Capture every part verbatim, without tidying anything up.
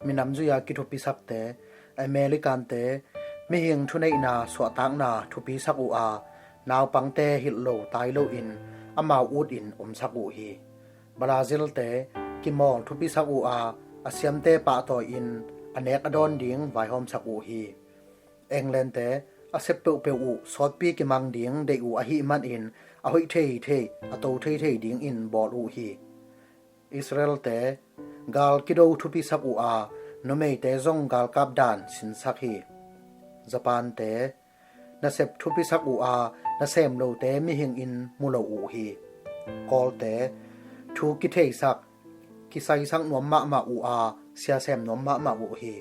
minam zui-a kithupisakte, Americante, mihing thuneihna suahtakna thupisak uh a, naupangte hilh lo tai loin amau utin omsak uh hi. Brazilte, kimawl thupisak uh a, a siamte pahtawi-in a nek a dawn ding vaihawmsak uh hi. Englandte, a sep peuhpeuh uh sawtpi kimang ding deih uh ahih manin a hoih theithei, a to theithei dingin bawl uh hi. Israelte, gal kido thupisak uh a, numeite zong galkap dan sinsak hi. Japante, nasep thupisak uh a, nasem lote mihingin mu lo uh hi. Kawlte, thu kitheisak, kisaisak nuam mahmah uh a, siasem nuam mahmah uh hi.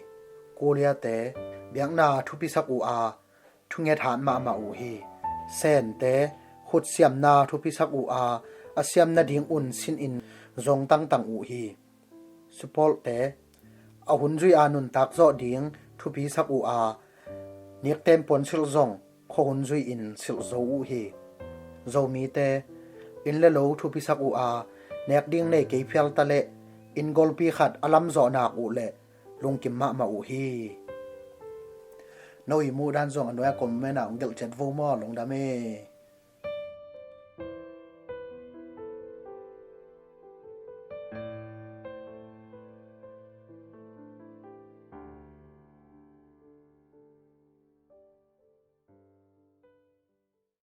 Koreate, biakna thupisak uh a, thunget hat mahmah uh hi. Sente, khutsiamna thupisak uh a, a siam nading un sinin zong tangtang uh hi. Supportte, a hun zui-a nuntak zawh ding thupisak uh a, nikten puansilh zong khuahun zui-in silh zo uh hi. Zomite, inn le lo thupisak uh a, nek ding nei kei phial ta leh inn golpi khat a lamzawh nak uh leh lungkim mahmah uh hi. No i muh dan zong a nuai-a comment-ah hong gelh ciat vo maw, lungdam e.